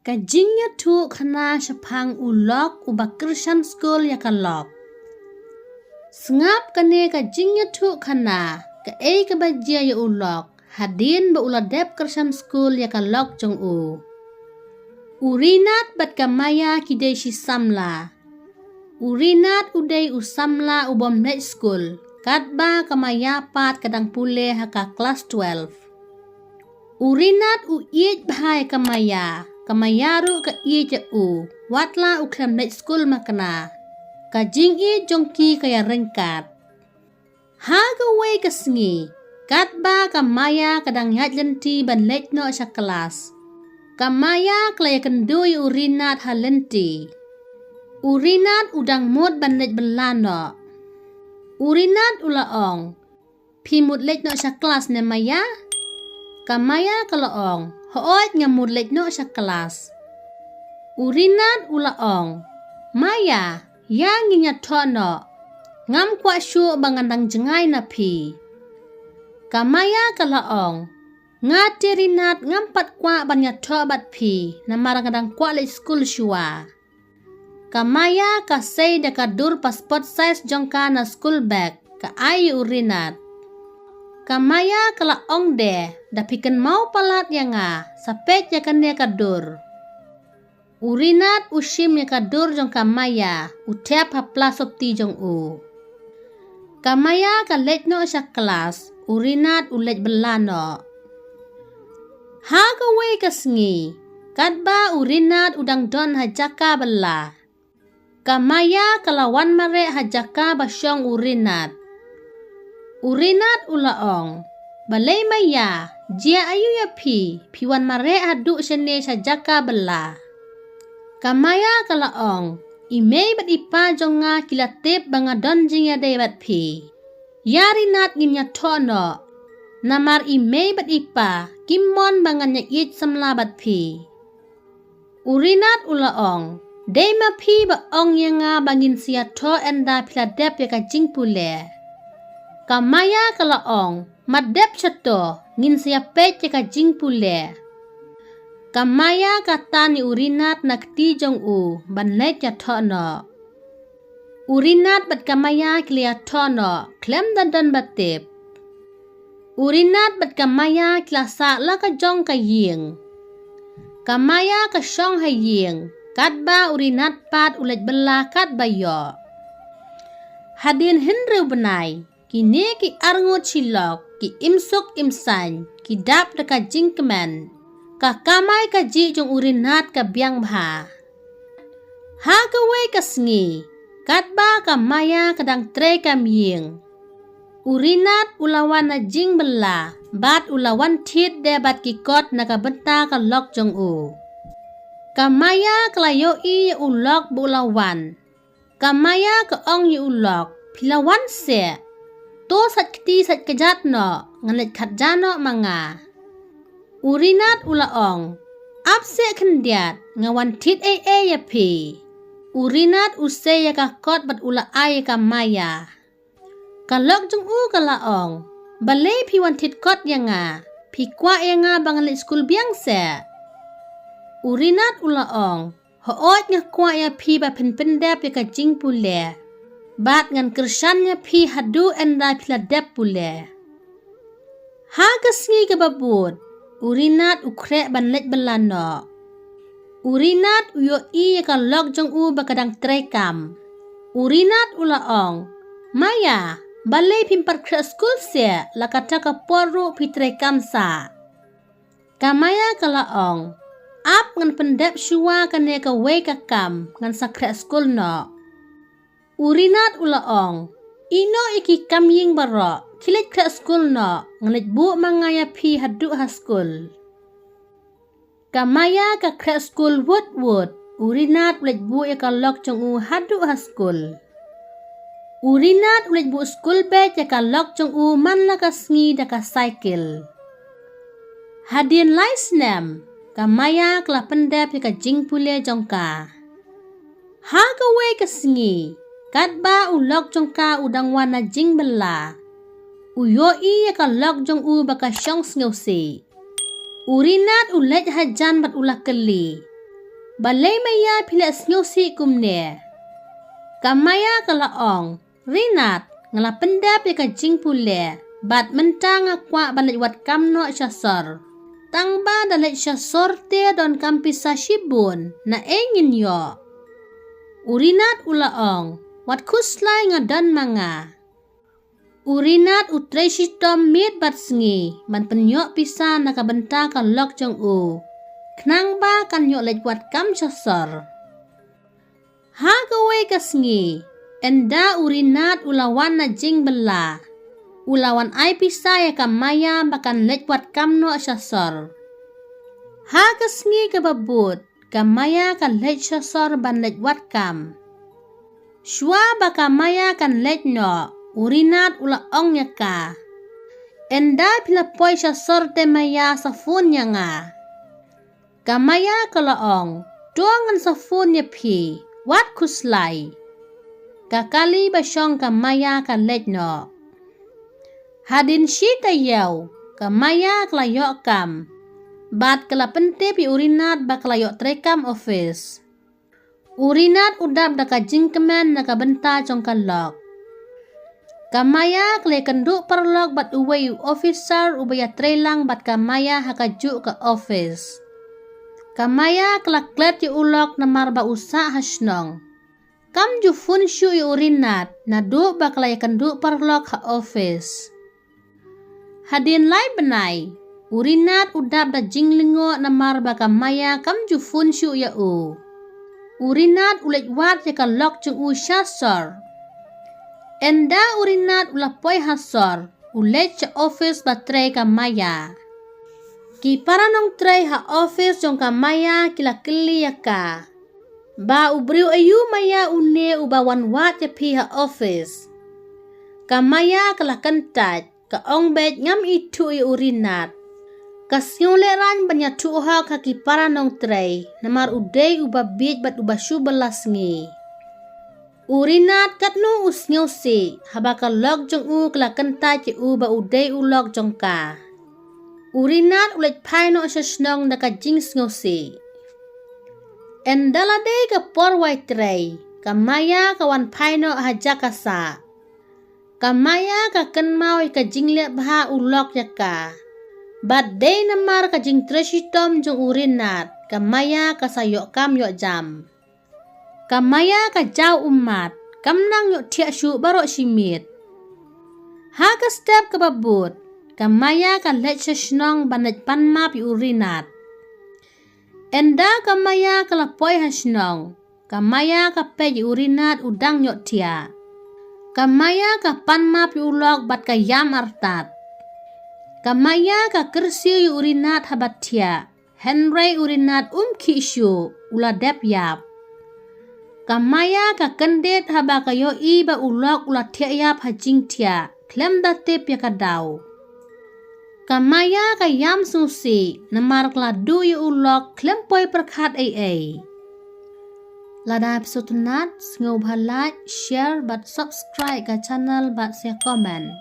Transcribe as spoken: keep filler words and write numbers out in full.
Ka jingïathuh khana shaphang u lok uba kyrshan skul ïa ka lok. Sngap kane ka jingïathuh khana, kaei kaba jia ïa u lok hadien ba u la dep kyrshan skul ïa ka lok jong u. U Rinat bad ka Maya ki dei shi samla. U Rinat u dei u samla u bym leit skul, katba ka Maya pat ka dang pule ha ka klas twelve. U Rinat u ïeit bha ïa ka Maya, ka Maya ruh ka ïeit ïa u, wat la u khlem leit skul makna. Ka jingïeit jong ki ka ïaryngkat. Ha kawei ka sngi, katba ka Maya ka dang ïaid lynti ban leit noh sha klas, ka Maya ka la ïakynduh ïa u Rinat ha lynti. U Rinat u dang mut ban leit bylla noh. U Rinat u la ong, "Phi mut leit noh sha klas ne Maya?" Ka Maya ka la ong, "Hooid, nga mut leit noh sha klas." U Rinat u la ong, "Maya, ïa ngin ïathoh noh. Ngam kwah shuh ba ngan dang jngai na phi." Ka Maya ka la ong, "Nga te Rinat ngam pat kwah ban ïathoh bad phi, namar nga dang kwah leit skul shuwa." Ka Maya ka sei da ka dur passport size jong ka na school bag, ka ai ïa u Rinat. Ka Maya ka la ong de, "Da phi kynmaw palat ïa nga, sa peit ïa kane ka dur." U Rinat u shim ïa ka dur jong ka Maya, u thep ha pla sopti jong u. Ka Maya ka leit noh sha klas, u Rinat u leit bylla noh. Ha kawei ka sngi, katba u Rinat u dang don ha jaka bylla, ka Maya ka la wan mareh ha jaka ba shong u Rinat. U Rinat u la ong, "Balei Maya, jia aïu ïa phi, phi wan mareh haduh shane sha jaka bylla?" Ka Maya ka la ong, "I mei bad i pa jong nga ki la tip ba nga don jingïadei bad phi. Ïa Rinat ngin ïathoh noh. Namar i mei bad i pa kim mon ba ngan ïaieit samla bad phi." U Rinat u la ong, "Dei ma phi ba ong ïa nga ba ngin sa ïathoh ynda phi la dep ïa ka jingpule." Ka Maya ka la ong, "Mat dep shato, ngin sa ïapeit ïa ka jingpule." Ka Maya ka tan ïa u Rinat na kti jong u ban leit ïathoh noh. U Rinat bad ka Maya ki la ïathoh noh khlem da don ba tip. U Rinat bad ka Maya ki la sah la ka jong ka ïing. Ka Maya ka shong ha ïing, katba u Rinat pat u leit bylla katba ïoh. Hadien hynriew bnai, kine ki arngut shi lok ki im suk im saiñ, ki dap da ka jingkmen. Ka kamai kajih jong u Rinat ka biang bha. Ha kawei ka sngi, katba ka Maya ka dang trei kam ïing, u Rinat u la wan na jingbylla bad u la wan thied de bad ki kot na ka bynta ka lok jong u. Ka Maya ka la ïohi ïa u lok ba u la wan. Ka Maya ka ong ïa u lok, "Phi la wan seh? To sait kti sait kjat noh, ngan leit khatja noh ma nga." U Rinat u la ong, "Ap seh khyndiat, nga wan thied ei ei ïa phi." U Rinat u sei ïa ka kot bad u la ai ïa ka Maya. Ka lok jong u ka la ong, "Balei phi wan thied kot ïa nga? Phi kwah ïa nga ba ngan leit skul biang seh?" U Rinat u la ong, "Hooid, nga kwah ïa phi ba phin pyndep ïa ka jingpule. Bad ngan kyrshan ïa phi haduh ynda phi la dep pule." Ha ka sngi kaba bud, u Rinat u khreh ban leit bylla noh. U Rinat u ïohi ïa ka lok jong u ba ka dang trei kam. U Rinat u la ong, "Maya, balei phim pat khreh skul seh, la kata ka por ruh phi trei kam sah." Ka Maya ka la ong, "Ap ngan pyndep shuwa kane kawei ka kam, ngan sa khreh skul noh." U Rinat u la ong, "Ïehnoh ïa ki kam ïing baroh, khie leit khreh skul noh, ngan leit buh ma nga ïa phi haduh ha skul." Ka Maya ka khreh skul wut wut, u Rinat u leit buh ïa ka lok jong u haduh ha skul. U Rinat u leit buh skul beit ïa ka lok jong u man la ka sngi da ka cycle. Hadien lai snem, ka Maya ka la pyndep ïa ka jingpule jong ka. Ha kawei ka sngi, katba u lok jong ka u dang wan na jingbylla, u ïohi ïa ka lok jong u ba ka shong sngewsih. U Rinat u leit hajan bad u la kylli, Balei Maya phi leh sngewsih kumne? Ka Maya ka la ong, Rinat, nga la pyndep ïa ka jingpule, bad mynta nga kwah ban leit wad kam noh sha sor. Tang ba da leit sha sor te donkam pisa shibun, naei ngin ïoh? U Rinat u la ong, wat khuslai, nga don ma nga. U Rinat u trei shitom miet bad sngi ban pynïoh pisa na ka bynta ka lok jong u, khnang ba kan ïoh leit wad kam sha sor. Ha kawei ka sngi, ynda u Rinat u la wan na jingbylla, u la wan ai pisa ïa ka Maya ba kan leit wad kam noh sha sor. Ha ka sngi kaba bud, ka Maya ka leit sha sor ban leit wad kam. Shuwa ba ka Maya kan leit noh, u Rinat u la ong ïa ka, ynda phi la poi sha sor te Maya, sa phone ïa nga. Ka Maya ka la ong, to ngan sa phone ïa phi, wat khuslai. Ka kali ba shong ka Maya ka leit noh. Hadien shi taïew, ka Maya ka la ïoh kam, bad ka la pyntip ïa u Rinat ba ka la ïoh treikam office. U Rinat u dap da ka jingkmen na ka bynta jong ka lok. Ka Maya ka la ïakynduh paralok bad uwei u officer uba ïatrei lang bad ka Maya ha kajuh ka office. Ka Maya ka la klet ïa u lok namar ba u sah ha shnong. Kam ju phone shuh ïa u Rinat naduh ba ka la ïakynduh paralok ha office. Hadien lai bnai, u Rinat u dap da jinglyngngoh namar ba ka Maya kam ju phone shuh ïa u. U Rinat u leit wad ïa ka lok jong u sha sor. Ynda u Rinat u la poi ha sor, u leit sha office ba trei ka Maya. Ki para nongtrei ha office jong ka Maya ki la kylli ïa ka, ba u briew aïu Maya une uba wan wad ïa phi ha office? Ka Maya ka la kyntait, ka ong beit, ngam ithuh ïa u Rinat. Ka sngewlehraiñ ban ïathuh hok ha ki para nongtrei namar u dei uba bieit bad uba shu bylla sngi. U Rinat katno u sngewsih haba ka lok jong u ka la kyntait ïa u ba u dei u lok jong ka. U Rinat u leit phai noh sha shnong da ka jingsngewsih. Ynda la dei ka por wai trei, ka Maya ka wan phai noh ha jaka sah. Ka Maya ka kynmaw ïa ka jingleh bha u lok ïa ka. Bad dei namar ka jingtrei shitom jong u Rinat, ka Maya ka sa ïoh kam ïoh jam. Ka Maya ka jaw ummat, kam nang ïoh thiah shuh baroh shi miet. Ha ka step kaba bud, ka Maya ka leit sha shnong ban leit pan map ïa u Rinat. Ynda ka Maya ka la poi ha shnong, ka Maya ka peit ïa u Rinat u dang ïoh thiah. Ka Maya ka pan map ïa u lok bad ka ïam artat. Ka Maya ka kyrsiew ïa u Rinat haba thiah. Hynrei u Rinat um khih shuh, u la dep ïap. Ka Maya ka kyndit haba ka ïohi ba u lok u la thiah ïap ha jingthiah, khlem da tip ïa ka daw. Ka Maya ka ïam sngewsih namar ka la duh ïa u lok khlem poi pyrkhat ei ei. Lada phi sngewtynnat, sngewbha like, share bad subscribe ka channel bad sa comment.